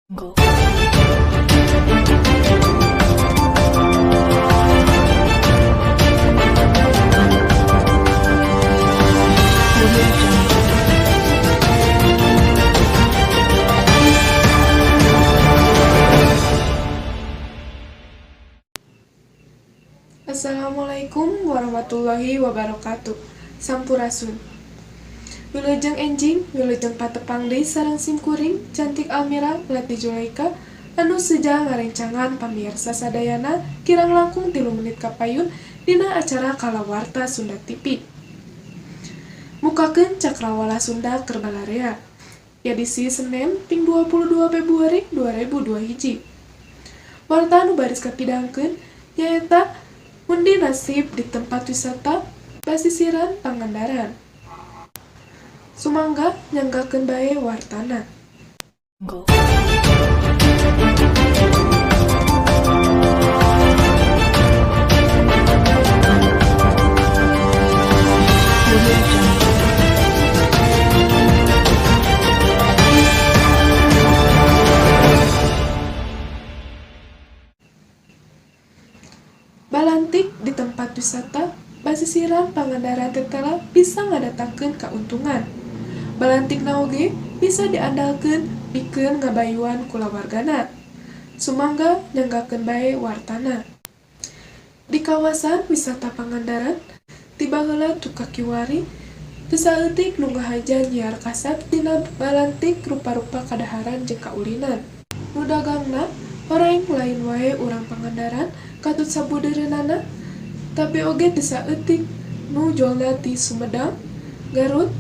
Jungle. Audio Jungle. Assalamualaikum warahmatullahi wabarakatuh. Sampurasun. Wilujeng enjing, wilujeng patepang deui sareng simkuring Cantik Almira Melati Julaika anu seja ngarencangan pamirsa sadayana kirang langkung 3 menit kapayun dina acara Kalawarta Sunda TV. Mukakeun Cakrawala Sunda keur balarea. Edisi Senin ping 22 Februari 2002 hiji. Warta nu baris kapidangkeun nyaeta undi nasib di tempat wisata Basisiran Pangandaran. Sumangga nyanggakeun bae wartana. Jungle. Audio Jungle. Balantik di tempat wisata Basisiran Pangandaran tetela bisa ngadatangkeun kauntungan. Balantikna oge bisa diandalkeun pikeun ngabayuan kulawargana. Sumangga nyanggakeun bae wartana. Di kawasan wisata Pangandaran, ti baheula tu kakiwari teu saeutik nu ngahaja nyiar kasep tina balantik rupa-rupa kadaharan jeung kaulinan. Nu dagangna horeng lain wae urang Pangandaran katut sabudeureunana, tapi oge teu saeutik nu jolna ti Sumedang, Garut,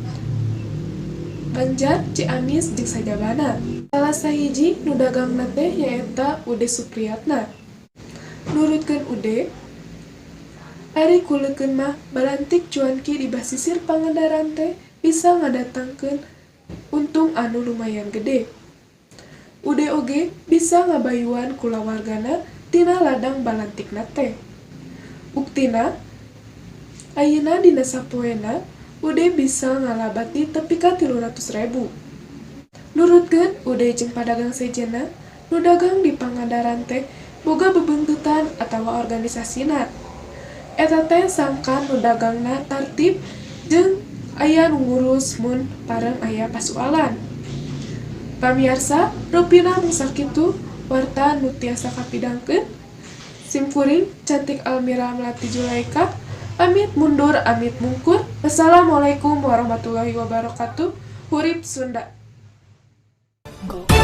Banjar, Ciamis jeung sajabana. Salah sahiji nu dagangna teh nyaeta Ude Supriyatna. Nurutkeun Ude, ari kuleukeun mah balantik cuanki di basisir Pangandaran teh bisa ngadatangkeun untung anu lumayan gede. Ude oge bisa ngabayuan kulawargana tina ladang balantikna teh. Buktina, ayeuna dina sapoena Ude bisa ngalabati tepi ka 300.000. Nurutkeun Ude jeung padagang sejenna, nu dagang di Pangandaran teh boga bebentutan atawa organisasina. Eta teh sangkan nu dagangna tartib jeung aya nu ngurus mun pareng aya pasualan. Pamiarsa, rupina mung sakitu warta nu tiasa kapidangkeun. Simkuring Cantik Almira Melati Julaika amit mundur amit mungkur. Wassalamualaikum warahmatullahi wabarakatuh. Hurip Sunda. Jungle.